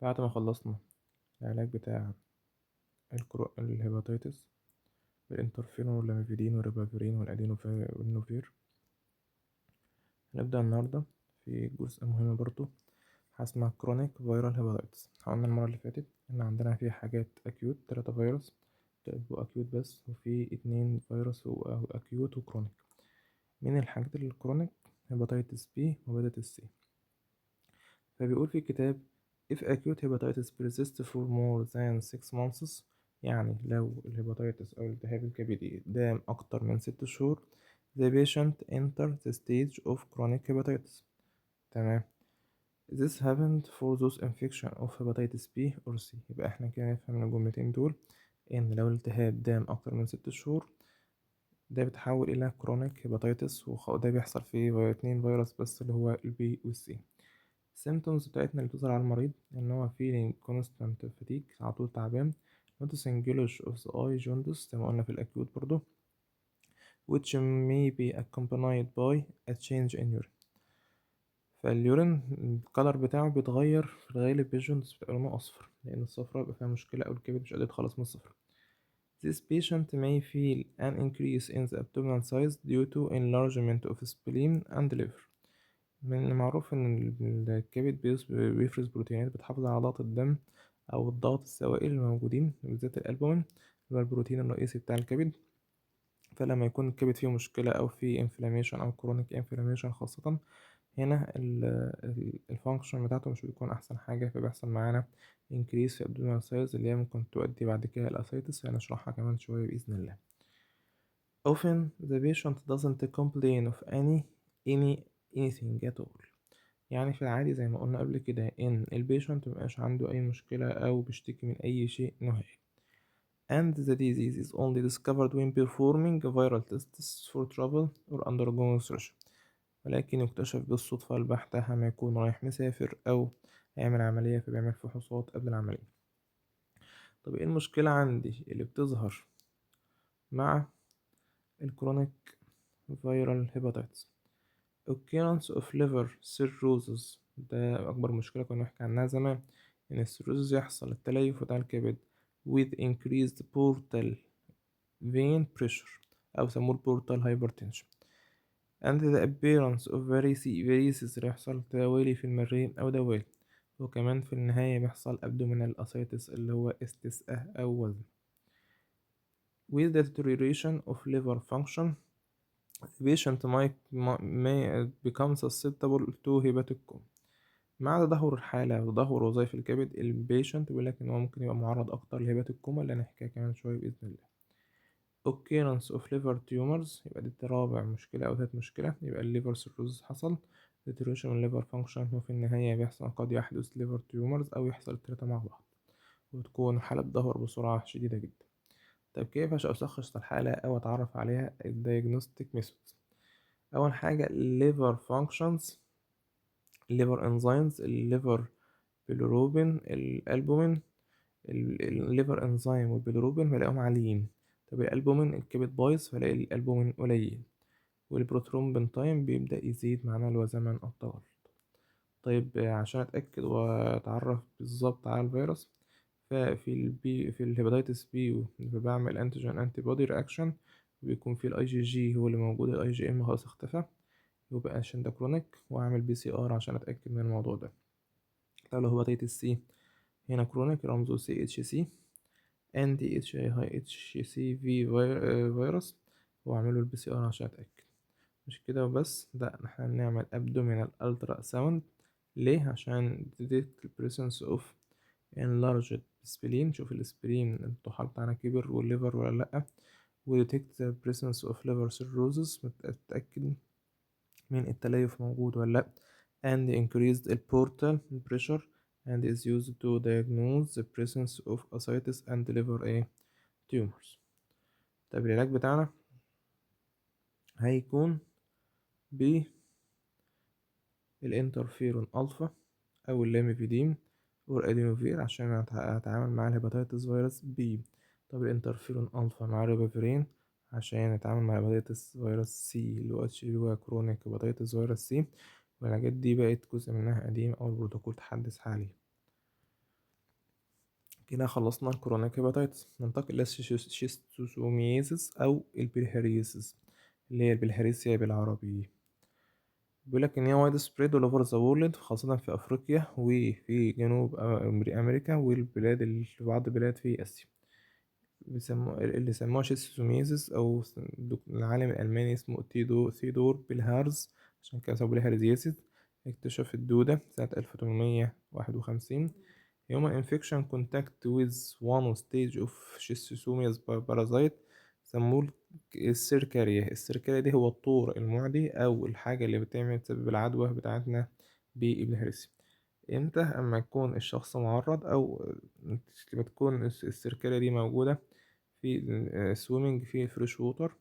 بعد ما خلصنا العلاج بتاع ال hepatitis بالانترفيرون وال lamivudine وال ribavirin وال adefovir، هنبدأ النهاردة في جزء مهم برضو اسمها chronic viral hepatitis. قلنا المرة اللي فاتت إن عندنا في حاجات acute، تلاتة فيروس بيبقوا acute بس، وفي اتنين فيروس acute و chronic. من الحاجات ال chronic hepatitis B و hepatitis C. فبيقول في الكتاب if acute hepatitis persists for more than 6 months، يعني لو ال hepatitis أو الالتهاب الكبدي دام أكتر من 6 شهور، the patient enter the stage of chronic hepatitis. تمام. This happened for those infection of hepatitis B or C. يبقى احنا كده نفهم من الجملتين دول إن لو الالتهاب دام أكتر من 6 شهور ده بيتحول إلى chronic hepatitis، وده بيحصل في اتنين فيروس بس اللي هو ال B وال C. ال symptoms بتاعتنا اللي بتظهر على المريض إن هو feeling constant fatigue، على طول تعبان، noticing yellowish of the eye، jaundice زي ما قلنا في ال acute برضو، which may be accompanied by a change in urine. فال urine ال color بتاعه بيتغير، في الغالب بال jaundice بتبقى لونه أصفر، لأن الصفرة بيبقى فيها مشكلة أو الكبد مش قادر يتخلص من الصفرة. This patient may feel an increase in the abdominal size due to enlargement of spleen and liver. من المعروف إن الكبد بيفرز بروتينات بتحافظ على ضغط الدم أو الضغط السوائل الموجودين، بالذات الألبومين اللي هو البروتين الرئيسي بتاع الكبد. فلما يكون الكبد فيه مشكلة أو فيه inflammation أو chronic inflammation خاصة، هنا ال function بتاعته مش بيكون أحسن حاجة، فبيحصل معانا increase في abdominal size اللي هي ممكن تؤدي بعد كده ال ascites، هنشرحها كمان شوية بإذن الله. Often the patient doesn't complain of anything at all. يعني في العادي زي ما قلنا قبل كده إن ال patient مبقاش عنده أي مشكلة أو بيشتكي من أي شيء نهائي، and the disease is only discovered when performing viral tests for travel or undergoing surgery. ولكن يكتشف بالصدفة البحتة لما يكون رايح مسافر أو هيعمل عملية، فبيعمل فحوصات قبل العملية. طب ايه المشكلة عندي اللي بتظهر مع ال chronic viral hepatitis؟ occurrence of liver cirrhosis. ده أكبر مشكلة كنا نحكي عنها زمان، إن ال cirrhosis يحصل التليف بتاع الكبد with increased portal vein pressure أو سموه portal hypertension and the appearance of varices، اللي يحصل دوالي في المريء أو دوالي، وكمان في النهاية بيحصل abdominal ascites اللي هو استسقاء أو وزن. with the deterioration of liver function، the patient may become susceptible to hepatic coma. مع تدهور الحالة وتدهور وظائف الكبد، ال patient بيقول لك إن هو ممكن يبقى معرض أكتر ل hepatic coma اللي هنحكيها كمان شوية بإذن الله. occurrence of liver tumors، يبقى دي رابع مشكلة أو تالت مشكلة. يبقى ال liver cirrhosis حصل، deterioration of liver function، وفي النهاية بيحصل قد يحدث liver tumors أو يحصل التلاتة مع بعض، وتكون حالة تدهور بسرعة شديدة جدا. طيب كيف أشخص الحالة أو أتعرف عليها؟ diagnostic methods. أول حاجة liver functions، liver enzymes، ال liver bilirubin، ال albumin. ال liver enzyme وال bilirubin بلاقيهم عاليين. طب الالبومين، الكبد بايظ فلاقي الالبومين قليل، وال prothrombin time بيبدأ يزيد معنا اللي هو زمن التجلط. طيب عشان اتأكد واتعرف بالظبط على الفيروس، ففي ال B، في ال hepatitis B بعمل antigen antibody reaction، بيكون في الاي جي جي هو اللي موجود، ال IgM خلاص اختفى، يبقى عشان ده chronic، واعمل PCR عشان اتاكد من الموضوع ده. طب لو hepatitis C، هنا chronic رمزه CHC، anti HCV virus، واعمله ال PCR عشان اتاكد. مش كده وبس، ده احنا بنعمل abdominal ultrasound. ليه؟ عشان detect the presence of enlarged spleen، شوف ال spleen الطحال بتاعنا كبر وال liver ولا لأ، و detect the presence of liver cirrhosis، متأكد من التليف موجود ولا لأ، and increased the portal pressure and is used to diagnose the presence of ascites and liver ايه tumors. طيب العلاج بتاعنا هيكون ب ال interferon alpha او ال lamivudine or adefovir عشان اتعامل مع ال hepatitis virus B. طب ال interferon alpha مع ribavirin عشان اتعامل مع hepatitis virus C اللي هو chronic hepatitis virus C. والحاجات دي بقت جزء منها قديم او البروتوكول تحدث حاليا. كده خلصنا ال chronic hepatitis. ننتقل إلى ال schistosomiasis أو ال bilharziasis اللي هي البلهارسيا بالعربي. بيقولك إن هي widespread all over the world، خاصة في أفريقيا وفي جنوب أمريكا والبلاد بعض البلاد في آسيا. اللي سموها schistosomiasis أو العالم الألماني اسمه ثيودور بلهارز، عشان كده سموه bilharziasis. اكتشف الدودة سنة 1851. Human infection contact with one stage of schistosomiasis parasite، سموه ال cercaria. ال cercaria دي هو الطور المعدي أو الحاجة اللي بتعمل تسبب العدوى بتاعتنا بالبلهارسيا. امتى؟ اما يكون الشخص معرض او بتكون السيركاريا دي موجودة في swimming في fresh water،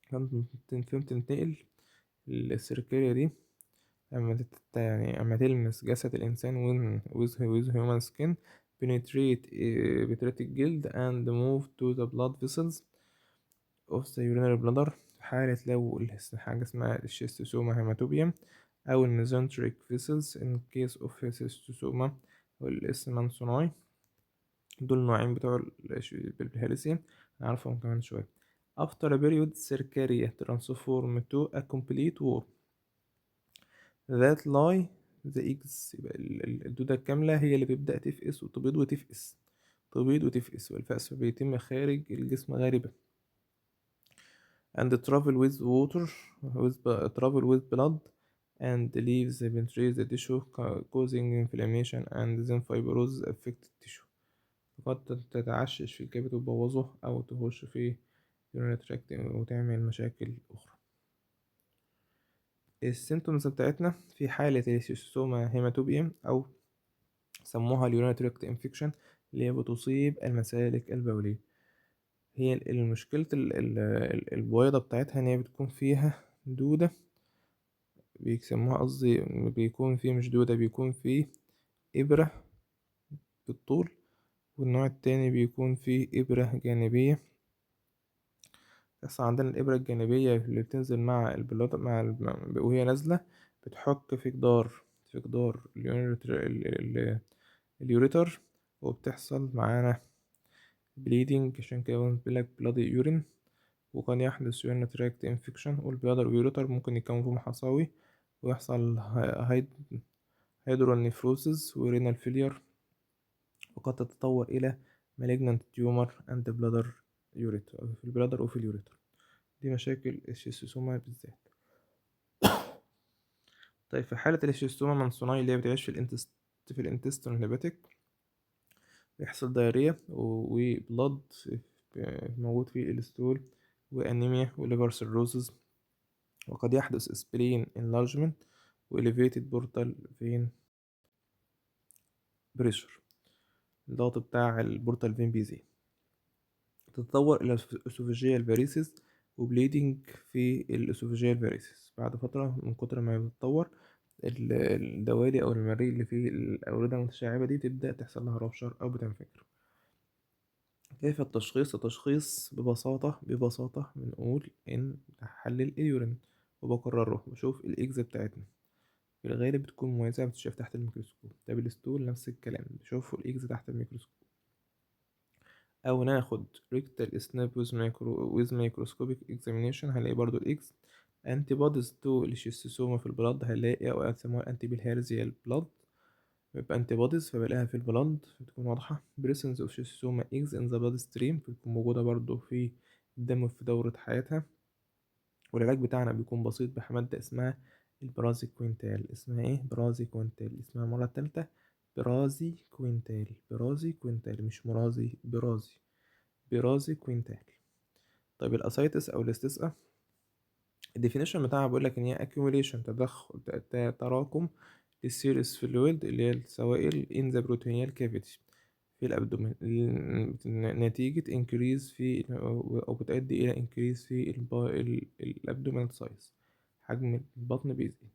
فهمت؟ تنتقل السيركاريا دي اما يعني اما تلمس جسد الانسان with human skin penetrate الجلد and move to the blood vessels of the urinary bladder. في حالة لو حاجة اسمها ال Schistosoma haematobium أو ال mesenteric vessels in case of Schistosoma وال S. mansoni. دول نوعين بتوع البلهارسيا، هنعرفهم كمان شوية. After a period cercaria transform to a complete worm that lay the eggs. يبقى الدودة الكاملة هي اللي بتبدأ تفقس وتبيض وتفقس، تبيض وتفقس، والفقس بيتم خارج الجسم غالبا. and travel with water with travel with blood and leaves penetrate the tissue causing inflammation and then fibrosis affected tissue. قد تتعشش في الكبد وتبوظه أو تخش في urinary tract وتعمل مشاكل أخرى. ال symptoms بتاعتنا في حالة ال Schistosoma haematobium أو سموها ال urinary tract infection اللي هي بتصيب المسالك البولية. هي المشكلة البويضة بتاعتها إن هي بتكون فيها دودة، بيسموها قصدي بيكون فيه مش دودة، بيكون فيه إبرة بالطول، والنوع التاني بيكون فيه إبرة جانبية. بس عندنا الإبرة الجانبية اللي بتنزل مع ال blood مع وهي نازلة بتحك في جدار ال ureter، وبتحصل معانا bleeding، عشان كده بيقولك bloody urine. وقد يحدث urinary tract infection، وال bladder وال ureter ممكن يكون فيهم حصاوي ويحصل hydronephrosis و renal failure، وقد تتطور إلى malignant tumor and bladder ureter في ال bladder وفي ال ureter. دي مشاكل ال Schistosoma بالذات. طيب في حالة ال Schistosoma mansoni اللي هي بتعيش في ال intestine hepatic، بيحصل diarrhea و blood موجود في ال stool وأنيميا و liver cirrhosis، وقد يحدث spleen enlargement و elevated portal vein pressure، الضغط بتاع ال portal vein بيزيد. تتطور إلى esophageal varices و bleeding في ال esophageal varices بعد فترة. من كتر ما بتتطور الدوالي أو المريء اللي فيه الأوردة المتشعبة دي تبدأ تحصل لها rupture أو بتنفجر. كيف التشخيص؟ التشخيص ببساطة بنقول إن بحلل ال urine وبكرره بشوف ال eggs بتاعتنا، في الغالب بتكون مميزة بتتشاف تحت الميكروسكوب. طب ال stool نفس الكلام، بشوفوا ال eggs تحت الميكروسكوب، أو ناخد rectal snip with microscopic examination هنلاقي برضو ال eggs. antibodies to ال Schistosoma في ال blood هنلاقي، أو يسموها anti bilharzial blood، بيبقى antibodies فبلاقيها في ال blood بتكون واضحة. presence of Schistosoma eggs in the blood stream بتكون موجودة برضو في الدم في دورة حياتها. والعلاج بتاعنا بيكون بسيط بمادة اسمها ال praziquantel. اسمها ايه؟ praziquantel. اسمها مرة تالتة praziquantel، praziquantel مش مرازي، prazi، praziquantel. طيب ال ascites او الاستسقاء، ال definition بتاعها بيقول لك ان هي accumulation تدخل تراكم لل serous fluid اللي هي السوائل in the peritoneal cavity في ال abdomen، نتيجة increase في أو بتؤدي إلى increase في ال abdominal size، حجم البطن بيزيد.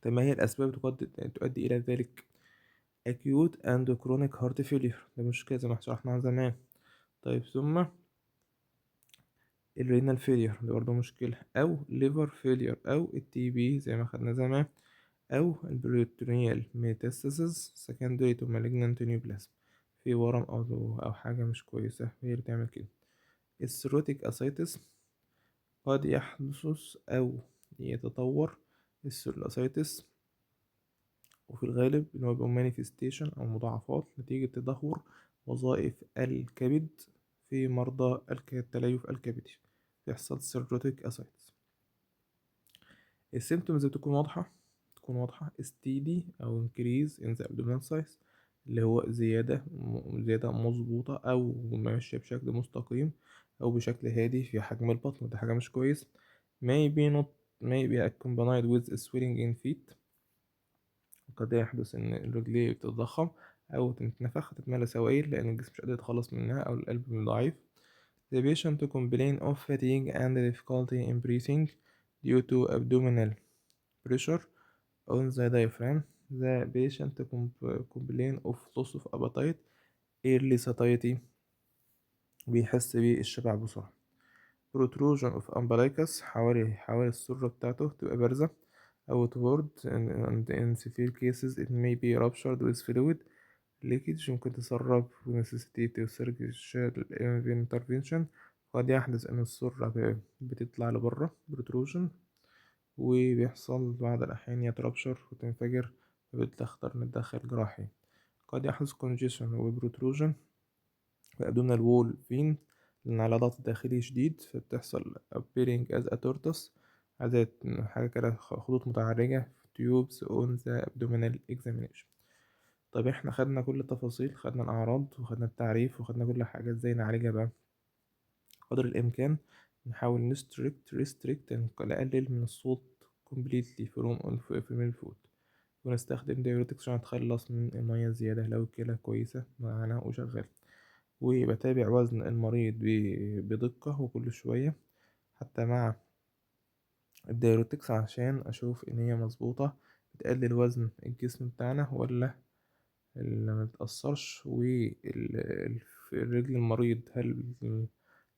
طب ما هي الأسباب تؤدي إلى ذلك؟ acute and chronic heart failure، ده مشكلة زي ما شرحناها زمان. طيب ثم ال renal failure ده برضه مشكلة، أو liver failure، أو ال TB زي ما خدنا زمان، أو ال peritoneal metastasis secondary to malignant neoplasm. في ورم أو حاجة مش كويسة هي اللي بتعمل كده. ال cirrhotic ascites قد يحدث أو يتطور ال ascites، وفي الغالب إن هو بيبقى manifestation أو مضاعفات نتيجة تدهور وظائف الكبد في مرضى التليف الكبدي، بيحصل cirrhotic ascites. ال symptoms بتكون واضحة، تكون واضحة steady أو increase in the abdominal size، اللي هو زيادة مظبوطة أو ماشية بشكل مستقيم أو بشكل هادي في حجم البطن، وده حاجة مش كويس. may be not may be accompanied with swelling in feet، قد يحدث إن الرجلين بتتضخم أو تتنفخ تتملى سوائل لأن الجسم مش قادر يتخلص منها أو القلب ضعيف. The patient to complain of fatigue and difficulty in breathing due to abdominal pressure on the diaphragm. The patient complain of loss of appetite, early satiety، بيحس بالشبع بسرعة. Protrusion of umbilicus، حوالي السرة بتاعته تبقى بارزة outward، and in severe cases it may be ruptured with fluid leakage، ممكن تسرب و necessitate surgical intervention. قد يحدث إن السرة بتطلع لبره protrusion، وبيحصل بعض الأحيان يت rupture وتنفجر، فبتختار نتدخل جراحي. قد يحدث congestion و protrusion في abdominal wall vein، لأن على ضغط داخلي شديد، فبتحصل appearing as a tortoise، عادة حاجة كده خطوط متعرجة tubes on the abdominal examination. طيب احنا خدنا كل التفاصيل، خدنا الأعراض وخدنا التعريف وخدنا كل حاجة، ازاي نعالجها بقى؟ قدر الإمكان نحاول restrict نقلل من ال salt completely from from food، ونستخدم diuretics عشان نتخلص من المية الزيادة لو الكلى كويسة معانا وشغال، وبتابع وزن المريض بدقة وكل شوية حتى مع ال diuretics عشان أشوف إن هي مظبوطة بتقلل وزن الجسم بتاعنا ولا اللي ما بتأثرش، والرجل المريض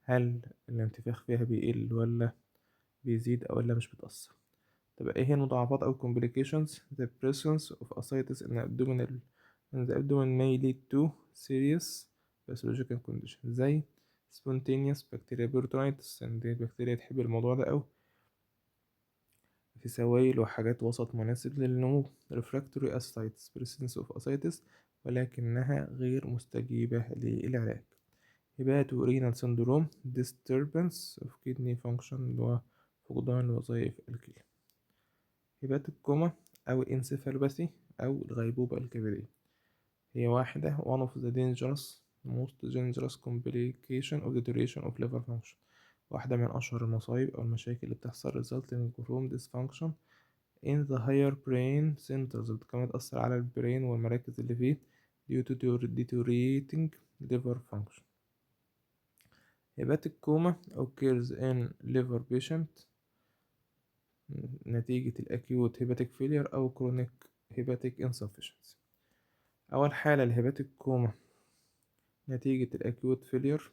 هل الانتفاخ فيها بيقل ولا بيزيد أو ولا مش بتأثر. طب ايه هي المضاعفات أو complications؟ The presence of ascites in the abdomen may lead to serious pathological condition زي spontaneous bacterial peritonitis، عند البكتيريا تحب الموضوع ده أوي، في سوائل وحاجات وسط مناسب للنمو. refractory ascites، presence of ascites ولكنها غير مستجيبة للعلاج. hepatorenal syndrome، disturbance of kidney function اللي هو فقدان وظائف الكلى. hepatic coma أو encephalopathy أو الغيبوبة الكبدية هي واحدة one of the dangerous most dangerous complication of deterioration of liver function، واحدة من أشهر المصايب أو المشاكل اللي بتحصل resulting from dysfunction in the higher brain centers، كمان تأثر على ال brain والمراكز اللي فيه due to deteriorating liver function. Hepatic coma occurs in liver patient نتيجة ال acute hepatic failure أو chronic hepatic insufficiency. أول حالة ال hepatic coma نتيجة ال acute failure،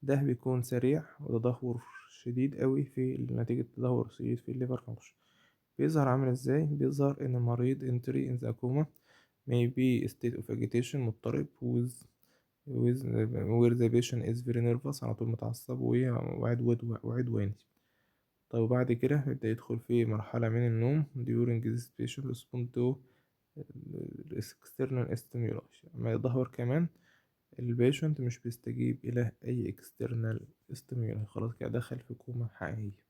ده بيكون سريع وتدهور شديد قوي في نتيجة تدهور شديد في ال liver function. بيظهر عامل ازاي؟ بيظهر ان المريض entry in the coma may be state of agitation مضطرب with where the patient is very nervous، على طول متعصب وعدواني. طيب وبعد كده يبدأ يدخل في مرحلة من النوم during this patient respond to external stimuli. أما يدهور كمان ال patient مش بيستجيب إلى أي external stimuli، خلاص كده دخل في كوما حقيقية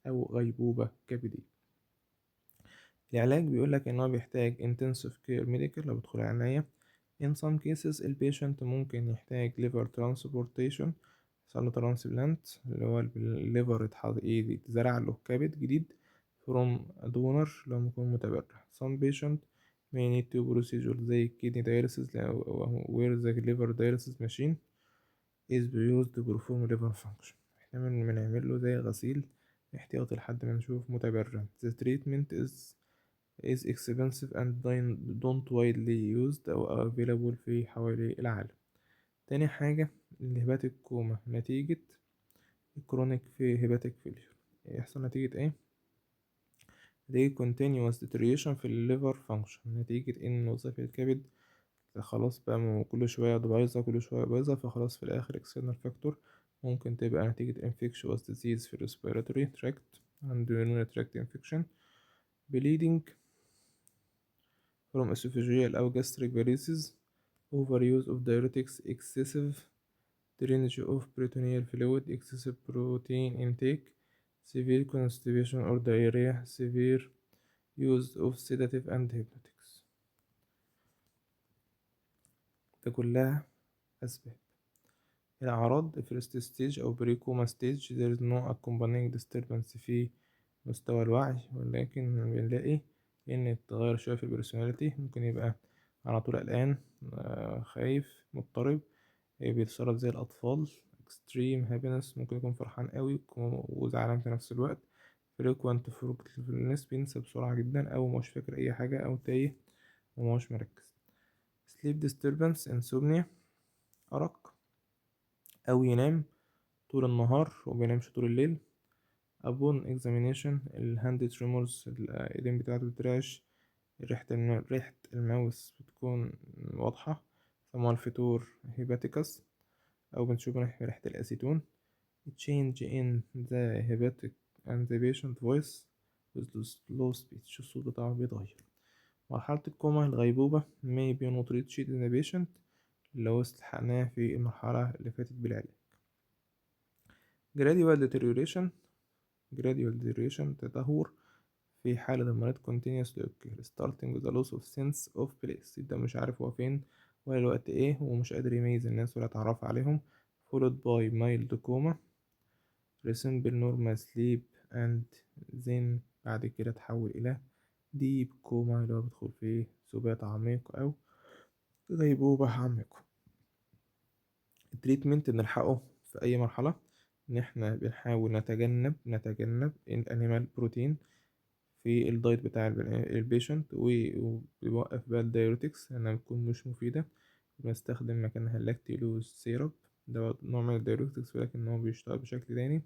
أو غيبوبة كبدية. العلاج بيقولك إن هو بيحتاج intensive care medical لو بدخل عناية. In some cases ال patient ممكن يحتاج liver transportation، يحصل له transplant اللي هو ال liver يتزرع له كبد جديد from a donor لو يكون متبرع. Some patient may need to procedure زي kidney dialysis where the liver dialysis machine is used to perform liver function. احنا بنعمل له زي غسيل احتياطي لحد ما نشوف متبرع. The treatment is expensive and don't widely used أو available في حوالي العالم. تاني حاجة ال hepatic coma نتيجة chronic في hepatic failure، يحصل نتيجة ايه؟ نتيجة continuous deterioration في ال liver function، نتيجة ان وظائف الكبد خلاص بقى كل شوية بايظة، كل شوية بايظة، فخلاص في الآخر external factor ممكن تبقى نتيجة infectious disease في respiratory tract، عنده urinary tract infection، bleeding from esophageal أو gastric varices، overuse of diuretics، excessive drainage of peritoneal fluid، excessive protein intake، severe constipation or diarrhea، severe use of sedative and hypnotics. ده كلها أسباب. الأعراض first stage أو pre-coma stage there is no accompanying disturbance في مستوى الوعي، ولكن بنلاقي إن التغير شوية في ال personality، ممكن يبقى على طول قلقان، خايف، مضطرب، بيتصرف زي الأطفال، extreme happiness، ممكن يكون فرحان قوي وزعلان في نفس الوقت، frequent forgetfulness، بينسى بسرعة جدا أو مش فاكر أي حاجة أو تايه ومش مركز، sleep disturbance، insomnia، أرق، أو ينام طول النهار وبينامش طول الليل. upon examination ال hand tremors، الإيدين بتاعته بترعش، ريحة ال mouth بتكون واضحة، سموها ال fetor hepaticus، أو بنشوف ريحة الأسيتون. change in the hepatic and the patient voice with low speech، الصوت بتاعه بيتغير. مرحلة الكوما الغيبوبة may be not reached in the patient لو استلحقناه في المرحلة اللي فاتت بالعلاج. gradual deterioration، gradual deterioration تدهور في حالة المريض continuously occur starting with the loss of sense of place، يبدأ مش عارف هو فين ولا الوقت ايه، ومش قادر يميز الناس ولا يتعرف عليهم، followed by mild coma resemble normal sleep and then بعد كده تحول إلى deep coma اللي هو بيدخل فيه سبات عميق أو غيبوبة عميقة. ال treatment بنلحقه في أي مرحلة، إن إحنا بنحاول نتجنب ال animal protein في ال diet بتاع ال patient، وبيوقف بقى ال diuretics لأنها بتكون مش مفيدة، بنستخدم مكانها ال lactulose syrup، ده نوع من ال diuretics ولكن هو بيشتغل بشكل تاني،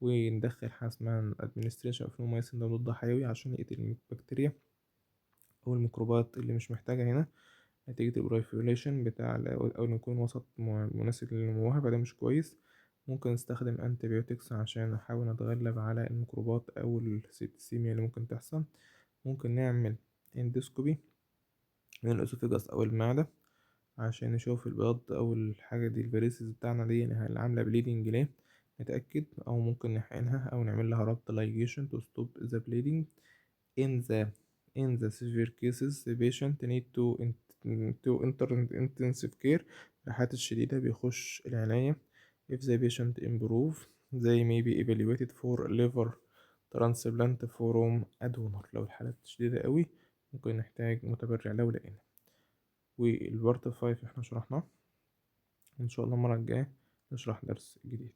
وندخل حاجة اسمها administration of neomycin، ده مضاد حيوي عشان يقتل البكتيريا أو الميكروبات اللي مش محتاجة هنا نتيجة ال proliferation بتاع أو إنه يكون وسط مناسب لنموها، فده مش كويس. ممكن نستخدم antibiotics عشان نحاول نتغلب على الميكروبات أو ال septicemia اللي ممكن تحصل. ممكن نعمل endoscopy من ال esophagus أو المعدة عشان نشوف ال blood أو الحاجة دي ال varices بتاعنا دي اللي عاملة bleeding ليه، نتأكد، أو ممكن نحقنها أو نعمل لها ربط ligation to stop the bleeding. In the severe cases the patient need to enter intensive care، الحالات الشديدة بيخش العناية. if the patient improve they may be evaluated for liver transplant from a donor، لو الحالات شديدة قوي ممكن نحتاج متبرع لو لقينا. وال part 5 احنا شرحناه، ان شاء الله المرة الجاية نشرح درس جديد.